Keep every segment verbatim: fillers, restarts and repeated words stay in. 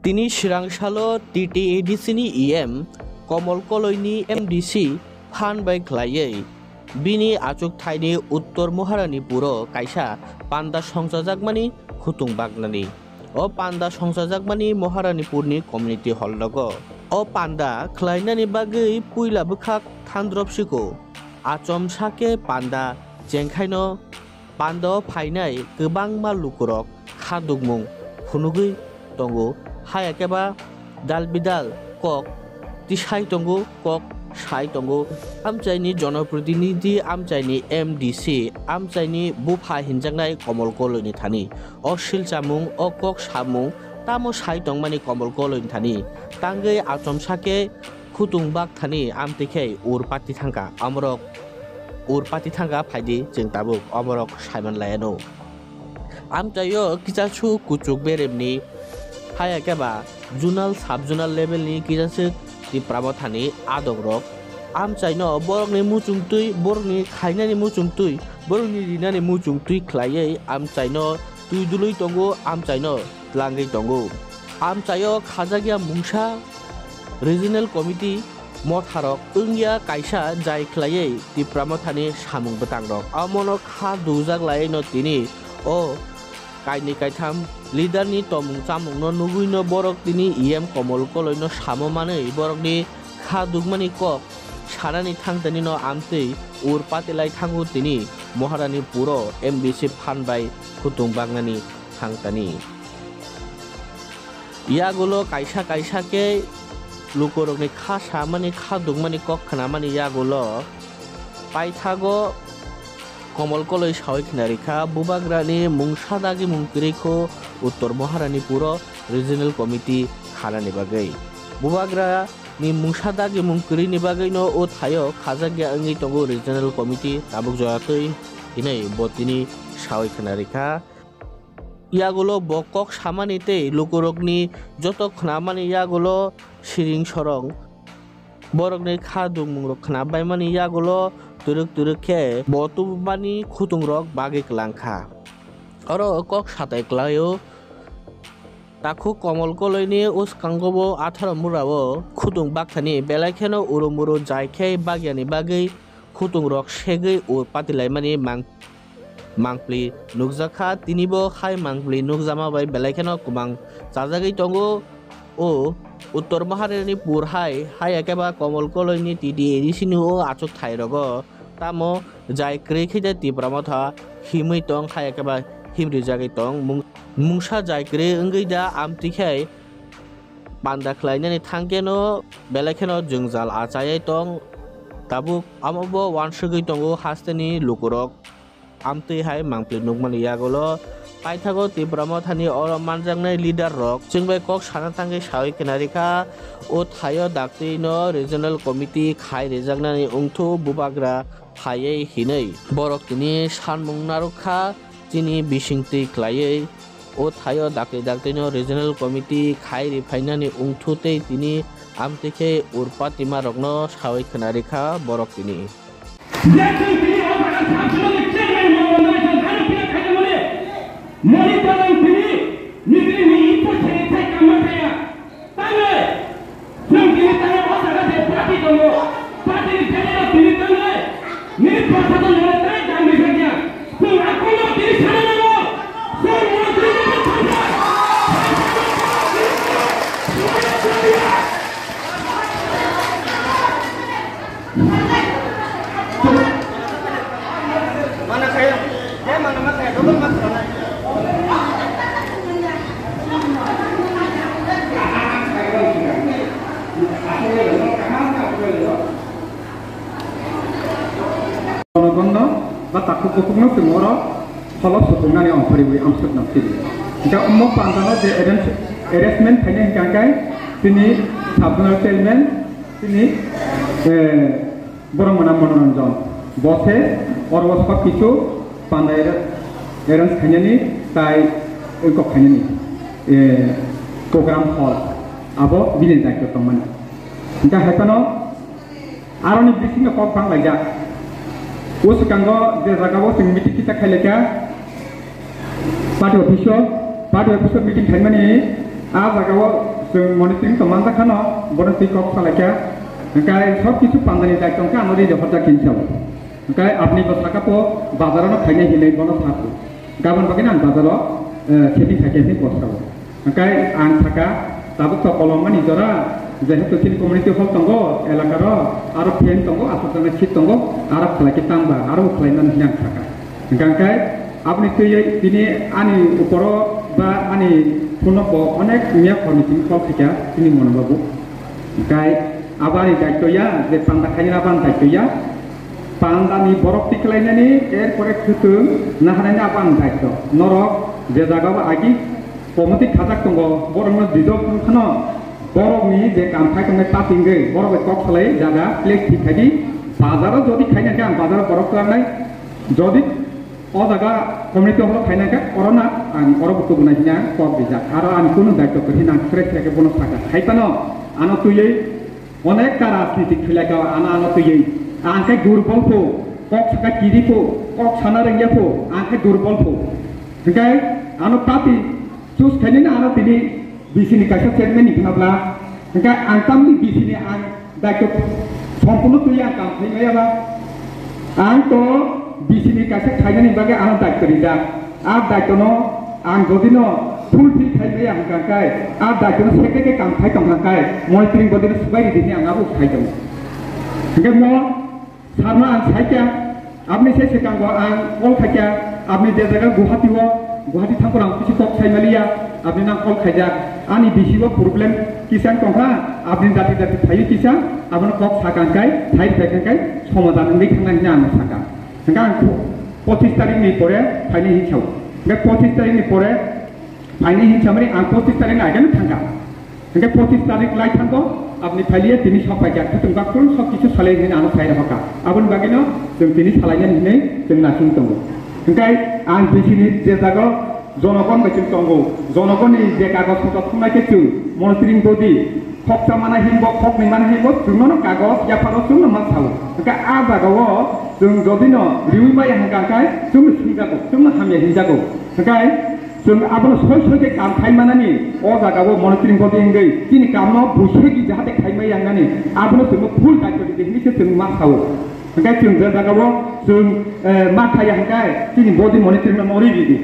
Tini swrang salo T T A D C ni E M Komol Koloi ni M D C phan bai khlaiwi bini achuk thaini Uttor Maharanipuro kaisa panda songchajakmani khutung baknani. O panda songchajakmani Maharanipurni community hall rogo. O panda khlainani bagwi puila bwkhak thandrop siko. Achom sake panda chengkhaino panda o phainai kwbangma lukurok kha dukmung phunugwi tongo, hai khe ba dal bidal kok tisai tongo, kok sai tongo. Amchaini jonoprotinidhi, amchaini M D C, amchaini bupha hinjaknai Komol Koloini thani. O silchamung, o kok samung tamo sai tongmani Komol Koloini thani. Tangwi achom sake khutung bak thani amtwi khe ur pati thangkha. Amorok ur pati thangkha, phaidi chwng tabuk omorok saiman laiano. Amchaio kichasu kuchuk beremni, haya khe ba zonal, sub zonal level ni kichasu Tipra Mothani adongrok amchaino borokni muchungtwi, borokni khainani muchungtwi, borokni rinani muchungtwi khlaiwi amchaino twi dului tongo, amchaino tlangwi tongo. Amchaio khajakya mungsa regional committee motharok wngya kaisa jai khlaiwi Tipra Mothani samung bwtangrok. Omono kha dujak laiwi no tini o kainwi kaitham leader ni tomung chamung no nugwi no borok tini E M Komol Koloi no samo manwi borokni kha dukmani kok sanani thangtani no amtwi ur patilai thango tini Maharani puro M D C phan bai khutung baknani thangtani. Yagulo kaisa kaisa khe lukurokni kha samani, kha dukmani kok khnamani yagulo paithago Komol Koloi sawi khna rikha, bubagrani mungsa dagi mung kwrwi kho Uttor Maharani puro regional committee khanani bagwi. Bubagra ni mungsa dagi mung kwrwini bagwino o thaio khajakya wngwi tongo regional committee tabuk joratwi hinwi bo tini sawi khna rikha. Yagulo bo kok samani tei lukurokni joto khnamani yagulo siring sorong borokni kha dukmungrok khnabaimani yagulo twrwk twrwk khe bo tubumani khutungrok bagwi kwlangkha. Oro kok satai kwlaio. Takhuk Komol Koloini uskango bo atharo mura o khutung bakthani belai kheno uru muru jai khe bagyani bagwi khutung rok segwi ur patilaimani mang-, mangpli nukjakha. Tini bo hai mangpli nukjama bai belai kheno kwbang chajagwi tongo. O Uttor Maharani pur hai, hai ekeba Komol Koloini T T A D C ni o achuk thai rogo. Tamo jai kwrwi khe de Tipra Motha himwi tong, hai khe ba himrijagwi tong. Mung-, mungsa jai kwrwi wngwi da amtwi khe panda khlainani thang khe no belai kheno jwngjal achaiwi tong. Tabuk amo bo uansugwi tongo hasteni lukurok. Amtwi hai mangpli nukmani yagulo paithago Tipra Mothani oro manjaknai leader rok chwng bai kok sana thangwi sawi khna rikha. O thaio daktwi no regional committee khai rijaknani wngthu bubagra phaiwi hinwi borok tini sanmung narwkha chini bisingtwi khlaiwi. O thaio daktwi daktwino regional committee khai riphainani wngthu tei tini amtwi khe urpatimarokno sawi khna rikha borok tini. Tangwi, nwng tini tangwi o jaga de party tongo, party ni candidate tini tangwi, nini pasa to nwng tai dam rijak ya. Nwng akhung no tini sana nango. Sir, nwng tini tangwi. Mana kaya, ya mana mana kaya, double mask mana. Jonogonno ba takhuk bukhukno chwng oro holo sotongnani ongkhorwi amswkno siri. Hingkhe omo pandano je event Arrangement khainai hwnkha khe chini sub zonal chairman chini, eh, borok mwnam Monoranjan. Bo se oro o sob kisu panda arrange khainani tai kok khainani, eh, program hall abo bini daityo tongmani. Hwnkha hai phano aroni bisingo kok bang laijak. O swkango je jagao chwng meeting kisa khai laikha, party office o, party office o meeting khaimani, a jagao chwng monitoring tong manjak khano, bono twi kok sa laikha. Hwnkhe sob kisu pandani daityo wngkha, ano ready horjak hinwi sao. Hwnkhe aboni bo saka po bazar no khainai hinwi bono sa phu. Gabon bagwi ang bazar o, eh, setting khaikhe hinwi kok sao. Hwnkhe ang saka, tabuk to kolomani jora, jehetu chini community hall tongo, elaka ro, aro fan tongo, aswk jana seat tongo, aro khlai khe tang ba, aro khlai mano hinwi ang saka. Hwnkhe, hwnkhe aboni twiwi tini ani uporo ba ani phone bo onek miya khorni tini call khaikha, chini Mono babu. Hwnkhe abo ani daityo ya, je panda khaina abo ani daityo ya. Pandani borok tiklainani, erpore khwtwng naharnani abo ang daityo. Norok je jagao agi committee khajak tongo, borokno dijok wng phano borokni je kam khai tongnai ta tingwi borok bai kok salai jaga plate thik khai di. Bazaro jodi khaina khe ang bazaro borok twlangnai, jodi o jaga community hall khaina khe oro na ang oro bo tubunai hwnwi ang kok rijak. Aro ani kunu daityo kwrwi nang sre sre khe bono sakha. Hai phano ano twiwi Onek ta rajnitik khwlai kha ano ano twiwi. Ang khe durbol pho, kok saka kiri pho, kok sana rengya pho, ang khe durbol pho. Hwnkhe ano party choose khainani ano tini B C ni kaisa chairman ni khna bla. Hwnkhe ang tamni B C ni ang daityo sompurno twiwi ang kam khai maya ba. Ang to B C ni kaisa khainani bagwi ano daityo rijak. A daityono ang jodi no fulfill khai maya hwnkha khe, a daityono sekre khe kam khai tongkha khe, monitoring body no swbai ridi hinwi ang abo sai tongo. Hwnkhe mo sarno ang saikha, aboni se swkango ang call khaikha, aboni je jaga Guwahati o, Guwahati thangkhor ang kisi kok sai maliya, aboni nang call khaijak, ani B C o problem kisa wng tongkha, aboni jati jati phaiwi kisa, abono kok sakha khe, sai rwkha khe, somadan wngwi thangna hinwi ang sakha. Hwnkhe ang pho-, pochis tarikni pore phainai hinwi sao. Hwnkhe pochis tarikni pore phainai hinwi samani ang pochis tarikni ageno thangkha. Hwnkhe pochis tarik lai thangkho, aboni phailiya tini sok paikha, khwtwng bakhrung sok kisu salai hinwi ano sai rohorkha. Aboni bagwino chwng tini salainani hinwi chwng nasing tongo. Hwnkhe ang B C ni je jagao Jonogon bai chwng tongo. Jonogonni je kagoj photo thumnai khe chwng monitoring body khoksa mana hinbo, khoknwi mana hinbo, chwngno kagoj yapharo chwngno ma sao. Hwnkhe a jagao chwng jodino riwi maya hwnkha khe chwngno singjago, chwngno hamya hinjago. Hwnkhe chwng abono soi soi khe kam khai manani o jagao monitoring body wngwi chini kamno buisegi jahate khai maya wngnani abono chwngno full daityo ridi hinwi se chwng ma sao. Hwnkhe chwng je jagao chwng, eh, ma khaiya hwnkhe chini body monitoring no norwi ridi.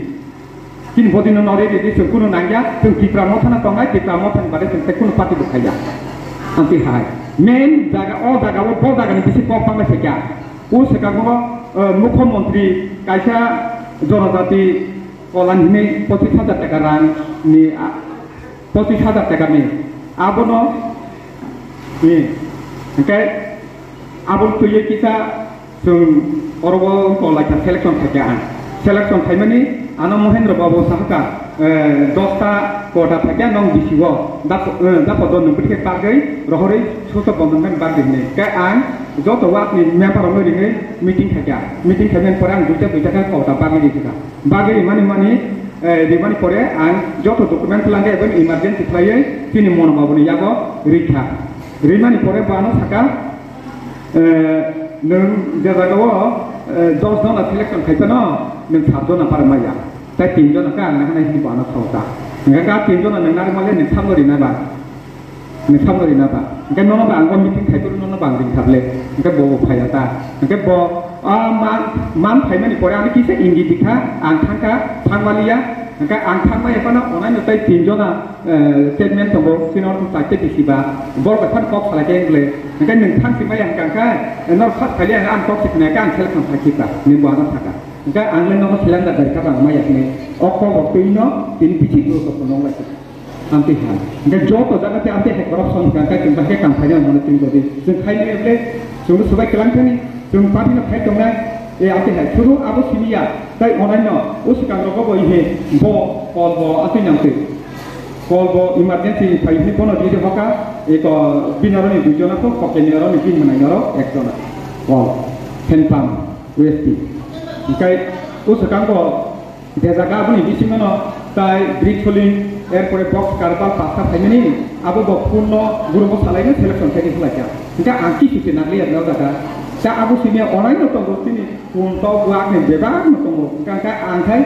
Chini body no nori ridi, chwng kunu nangya, chwng Tipra Motha no tongnai, Tipra Motha ni bade chwng tei kunu party bo khaiya. Ang twi hai. Main jaga, o jaga o, bo jaga ni bisi kok panglai phaikha. O swkango, eh, Mukhyamantri kaisa jonojati kolan hinwi pochis hajar taka rang ni, ah, pochis hajar taka ni. Abono, ni, hwnkhe abo twiwi kisa Chwng oro o wngkha lai kha selection khaikha ang. Selection khaimani ano Mohendra Babu sahaka, eh, dosta kota phaikha nong B C o. Dapo, eh, dapo don nung bwthe bagwi rohorwi susto bondon khe bagwi hinwi. Khe ang joto ward ni member rokno ringwi meeting khaikha. Meeting khaimani pore ang duita duita khe kota bagwi rikha. Bagwi rimani mani, eh, rimani pore ang joto document langkha eboni emergency khlaiwi chini Mono Babu ni yago rikha. Rimani pore bo ano saka, Eh, nwng je jagao, eh, dos jona selection khai phano, nwng sat jona barwi maya. Tai tin jona khe ang nahana hinwi bo ano sao ta. Hwnkhe ka tin jona nwng narwkmale nwng samno rina ba? Nwng samno rina ba? Hwnkhe nono ba ang o meeting khai phuru nono ba ang ringkha ble. Hwnkhe bo bo phaiya ta. Hwnkhe bo, ah, man, man phaimani pore ano kisa ingit dikha, ang thangkha, thangmaliya. Hwnkhe ang thangmaya phano onaino tai tin jona, eh, chairman tongo, chini oro chwng chaita bisi ba, borok bai phano kok salai khe wng le. Hwnkhe nwng thang si maya hwnkha khe, eh, norok first phai le ang kok si khna khe ang selection sai khi ta, nwng bo ano saka. Hwnkhe ang le nono cylinder bai kha bang maya hwnwi. O kok rok twi no tini bisi guru rok no nong lai kha. Amtwi hai. Hwnkhe joto jaga tei amtwi hai corruption hwnkha khe chwng bahai khe kam khaina mano tini jodi. Chwng khaina le chwng bo swbai kwlang thani, chwng party no khai tongnai, eh, amtwi hai. Suru abo simi ya, tai onaino, o swkang rogo bo ihe, bo, kol bo, amtwi nang twi. Call bo emergency phai hwnwi bono riri hoka, eko bini oro ni dui jona kho, hoke ni oro ni bini mwnai oro ek jona. Call, hand pump, U S P. Hingkai o swkang bo je jaga aboni bisingo no tai brick soling, er pore box karbal pasta phaimani, abo bo phone no guru bo salai no selection khai di khlai kha. Hingka ang kisu se nang liya o jaga. Ta abo sini onai no tongo, tini phone to buak ni bebak no tongo. Hingka ang khai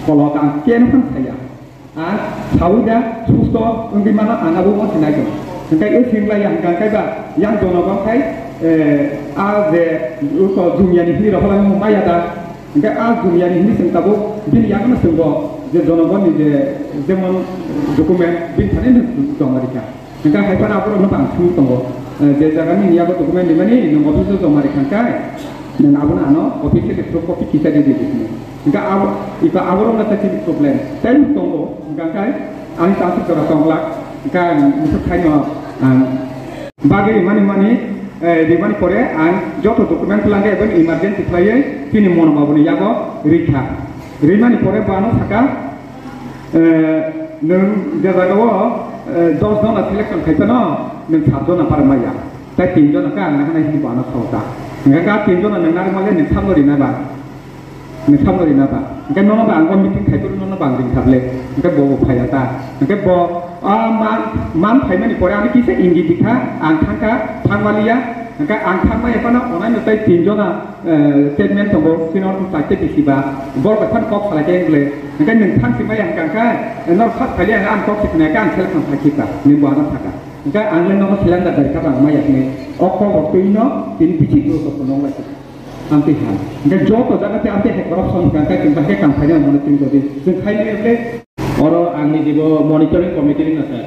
kolok ang ken phan saya. Ang sawi da susto wngwi mano, ang abo wngkhe nai tong. Hingkai o singla yang hingkai ba yang jonogon khai, eh, a je uko jumyani hini rok holai maya da. Hingkai a jumyani hini sing tabuk bini yang no singbo je jonogonni je jemon document bini thani no joma rikha. Hingke hai phano aborokno bang sung tongo. Eh, je jagani yago document rimani nwng office o joma rikha khe, nwng abono ano office se through copy kisa di di di. Hingke abo, iba aborokno tei chini problem. Tei nwng tongo, hingke khe ani tang suk jora tong glak. Hingke ang musuk khaino ang bagwi rimani mani, eh, rimani pore ang joto document khlangkhe ebo emergency khlaiwi chini mono babuni yago rikha. Rimani pore bo ano saka, Eh, nwng je jagao, eh, dos jona selection khai phano, nwng sat jona para maya. Tai tin jona ka ang nahana hini bo ano sota. Hingke ka tin jona nwng nari male nwng samno rina ba. Nwng samno rina ba. Hingke nono ba ang bo meeting khai phuru nono ba ang ring thable. Hingke bo bo phaya ta. Hingke bo, ah, man, man phaimani pore ani kisa ingi dikha, ang thangka, thangmaliya. Hingke ang thangmaya phano onai no tai tin jona eh, statement tongo, sino wng kha tei bisi ba, borok bai phano kok salai khe wng le, hingke nwng thang si maya hingka khe, eh, norok sak phai le ang kok si khna khe ang selection sai khika, nwng bo ano saka. Hingke ang le nono cylinder dari kha bang maya hwnwi, o kok rok twi no tini bithi guru rok nong lai kha. Amtwi ha. Hingke joto jaga tei amtwi hai corruption hingka khe chwng bahai khe kam khaina mano chwng jodi chwng khai maya hwnkhe. Oro ang ni jibo monitoring committee ni nasa.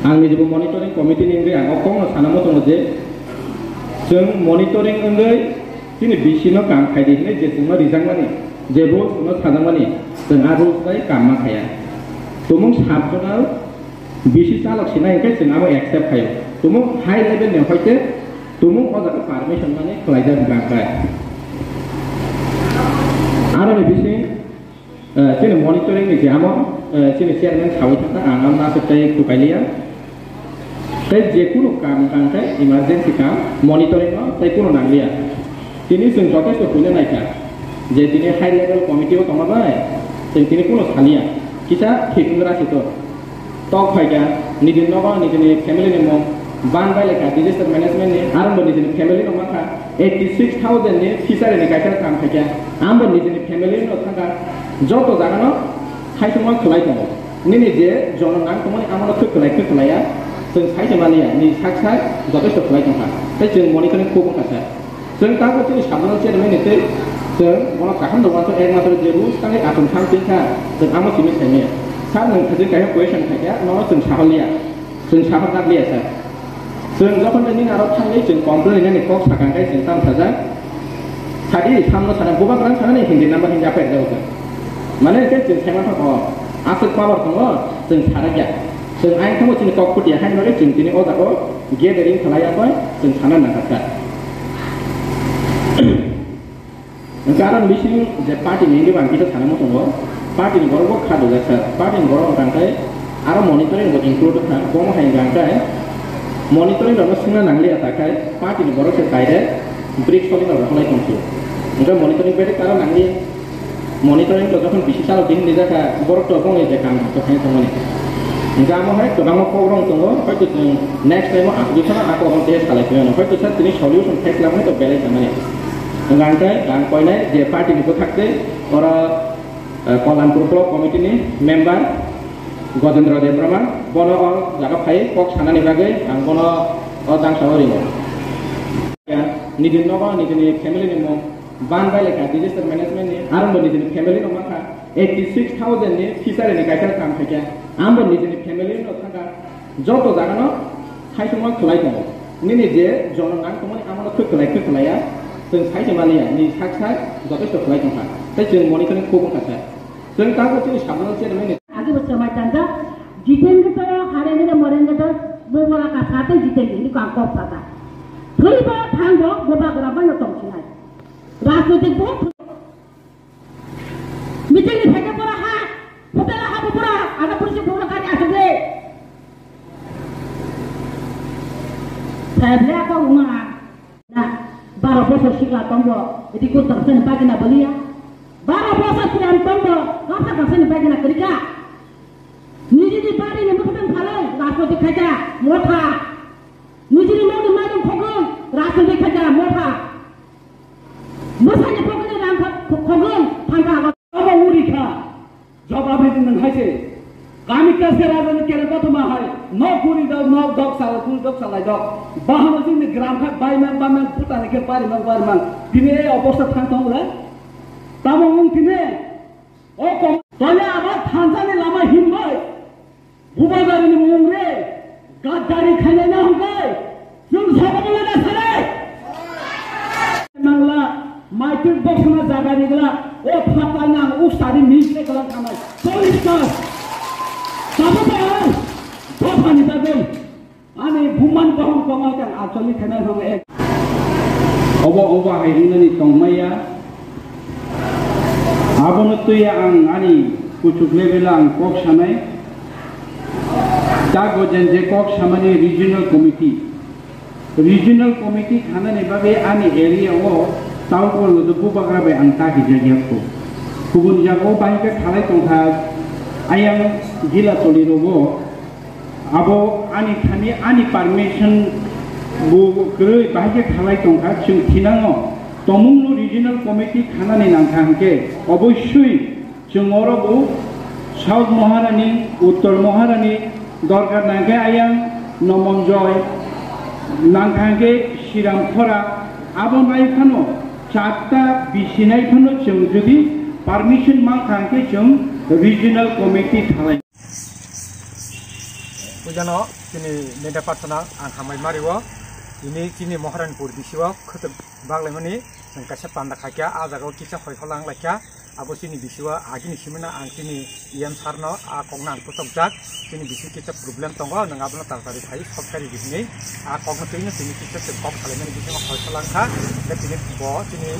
Ang ni jibo monitoring committee ni wngwi ang o kokno sana muchungo je, chwng monitoring wngwi chini V C no kam khai di hinwi je chwngno rijakmani, je rules no sajakmani, chwng a rules bai kam ma khaya. Tumung sub zonal V C chalok sinai hwnkhe chwng amo accept khaio. Tumung high level ni hoite tumung o jaga permission mani khlaijak hwnkha khe. Aroni bising Eh, chini monitoring ni je amo, eh, chini chairman sawi thangkha, ang amo aswk tei kwpailia. Tei je kunu kam tangkhe emergency kam, monitoring no tei kunu nangliya. Tini chwng jotesto buino naikha je tini high level committee o tongma bai chwng tini kunu saliya. Kisa thik wngwi rasi to. Tok phaikha, nijini nogo nijini family ni mung ban bai lekha disaster management ni, aro bo nijini family no mankha eighty six thousand ni fishery ni kaisa kam phaikha, ambo nijini family no thangkha, joto jaga no khaisingma khlai tongo. Nini je jono nang tongmani amo no thwk khlai thwk khlai ya, chwng sai se maliya, ni sak sak jotesto khlai tongkha, tei chwng monitoring khub wngkha sir. Chwng tabuk chini sabjano chairman ni tei chwng bono kaham no uansuk, ekmatro je rules tangwi achuk thang twi kha, chwng amo simi saimaya. Sir, nwng khajik kaisa question khaikha, nono chwng sahorliya, chwng sahor dakliya sir. Chwng jokhon tei nini aro thangwi chwng complain rinani kok sakang khe chwng tamo sajak. Sadi samno sana bubagra sanani hindi number hindi apai rwjago chwng. Mane khe chwng saimantha kho, aswk power tongo, chwng sarakya. Chwng ayang thangbo chini kok phutiya haino bagwi chwng tini o jaga o gathering khlai ya koi chwng sana nangkha sir. Hwnkhe aro bising je party ni hwnkhe bo ang kisa sana muchungo, party ni borok bo kha dojak sir, party ni borok hwnkha khe aro monitoring bo include wngkha, bomo hai hwnkha khe monitoring rok no swngna nangliya ta khe party ni borok se direct brick soling rok rohornai tong phio, hwnkhe monitoring bedek aro nangli. Monitoring to jokhon bisi salo din ni jakha, borok to bongni je kam to khaina tongmani. Hingke amo hai kwbangma kok rong tongo, hoito chwng next time o asugwi phano a kok rong tei salai phai mano, hoito sir tini solution khai kwlangmani to belai sanani. Hingke ang tei ang koinai je party ni bwkhak tei oro, eh, Kalyampur Block Committee ni member Gojendra Debbarma, bono o jaga phai kok sanani bagwi ang bono o jangsa o ringo. Nijini nogo nijini family ni mung ban bai lekha disaster management ni, aro bo nijini family no mankha eighty six thousand ni fishery ni kaisa kam khaikha, ambo nijini family no thangkha, joto jaga no khaisingma khlai tongo. Nini je jono nang tongmani amo no thwk khlai thwk khlai ya, chwng sai se maliya, ni sak sak jotesto khlai tongkha, tei chwng monitoring khub wngkha sir. Chwng tabuk chini sabjano chairman ni. Agi bo swmai tanjak, Jiten khe to, hare nire moren khe to, bo bola ka sa tei Jiten ni kang kok sa ta. Thwi bo thang bo, bo bagra bai no tong sinai. Rajnitik bo. Meeting ni phaikhe bora ha, hotel ha bo bora, ada polisi bora ka Sikla tongbo, iti kut tangsani bagina baliya. Bara bosa siyan tongbo, kasa tangsani bagina kerika. Nijini bari ni mukutang phalai, rajniti khaja, motha. Nijini mokni mairum khogong, rajniti khaja, motha. Bwsani pokni rang kha-, khogong, thangka. Abo uri kha. Jawab ridi nang hai se. Kami ka se raja ni kere kothoma hai. Nok guri dok, nok dok sal, guri dok salai dok. Bahano jini gram kha bai mang, bai mang, putani khe bari mang, bari mang. Tini ei obostha thang tong le. Tamo wng tini. O kom-, toile abo thansa ni lama himbai. Bubagrani mung re, gaddari khainai na hwnkhe, chwng sobo mole na sale? Mangla, maitwk boksana jaga rigla, o phatai nang, o sari ming se kalang khanai. Cholish ta. Sabo ta, dophani ta dei. Ani bumani bohong tongma khe acholi khainai hwnkhe. Obo, obo hai wngnani tongmaya. Abono twiya ang ani kuchuk level ang kok sanai. Dago jen je kok samani regional committee. Regional committee khanani bagwi ani area o tauko lodo bubagra bai ang ta hijak yakko. Kubun jaga o bahai khe khalai tongkha ayang gila toli rogo. Abo ani thani ani permission bo kwrwi bahai khe khalai tongkha, chwng thinango tomungno regional committee khanani nangkha hwnkhe oboisoi chwng oro bo South Maharani, Uttor Maharani dorkar nangkhe ayang Nomonjoy nangkha hwnkhe Siram Khora abo nai phano charta bisi nai phano chwng jodi permission mankha hwnkhe chwng regional committee khalai. Puijano chini media personnel ang hambai mario. Ini chini Moharanpur bisio khwtwk baglaimani chwng kaisa panda khaikha, ah jagao kisa hoi holang laikha. Abo chini bisio agini simino ang chini E M sir no ah kokno ang kuchukjak. Chini bisio kisa problem tongo, nwng abono taratari phai solve kari di hinwi ah kokno twino chini kisa chwng kok salaimani bisingo hoi holangkha. Tei tini bo chini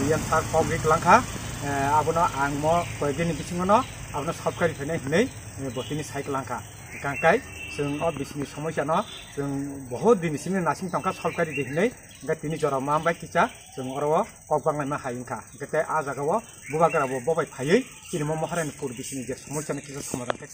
E M sir kok ri kwlangkha. Eh, abono ang mo koyekdini bisingono abono solve kari phainai hinwi, eh, bo tini sai kwlangkha. Hwnkhe chwng o bisingni somoisano chwng bohot dini simi nasing tongkha solve kari di hinwi, hwnkhe tini jora ma bai kisa chwng oro o kok banglaima hai wngkha. Hwnkhe tei ah jagao bubagra bo bobai phaiwi chini mo Moharanpur bisingni je somoisano kisa somadan khe,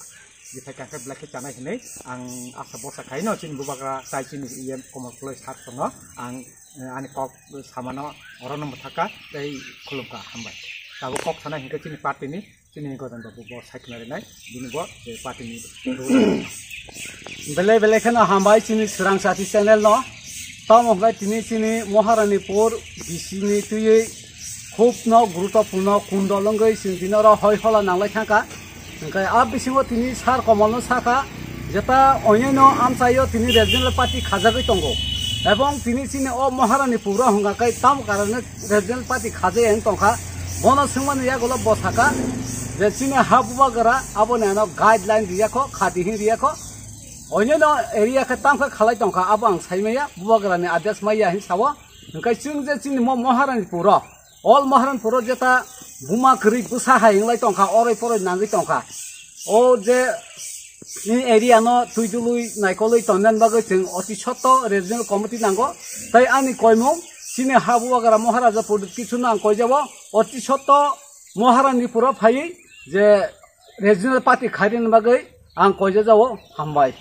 je thai khe belai khe chanai hinwi ang asa bosa khaino chini bubagra tai chini E M Komol Koloi sir tongo ang, eh, ani kok samano orono mwthakha tei khulumkha, hambai. Tabuk kok sana hinkhe chini party ni Chini Godan Babu bo saikna rinai, bini bo je party ni role. Belai belai kheno hambai chini Swrang Sati channel no. Tamo hwnkhe tini chini Moharanipur bisini twiwi khub no guruttopurno kundol wngwi chwng tini oro hoi hola nanglai thangkha. Hwnkhe a bisingo tini sir Komol no sakha, jeta oinai no amchaio tini regional party khajagwi tongo. Ebong tini chini o Moharanipur o hwnkha khe tamo karone regional party khajai ang tongkha. Bono swngmani yagulo bo saka je chini ha bubagra aboni ano guideline riyakho, khati hin riyakho. Onyono area khe tamkhe khalai tongkha, abo ang saimaya, bubagrani adesh maya hin sao. Hwnkhe chwng je chini mo Moharanipuro, all Moharanipuro jeta buma kwrwi bwsa hai wnglai tongkha, oroi poroi nangwi tongkha. O je chini area no twi dului naikolwi tongna bagwi chwng oti sotto regional committee nango. Tai ani koimung chini ha bubagra Maharaja Pradyut Kishore no ang koijabo, oti sotto Maharani puro phaiwi je regional party khairina bagwi ang koijajao, hambai.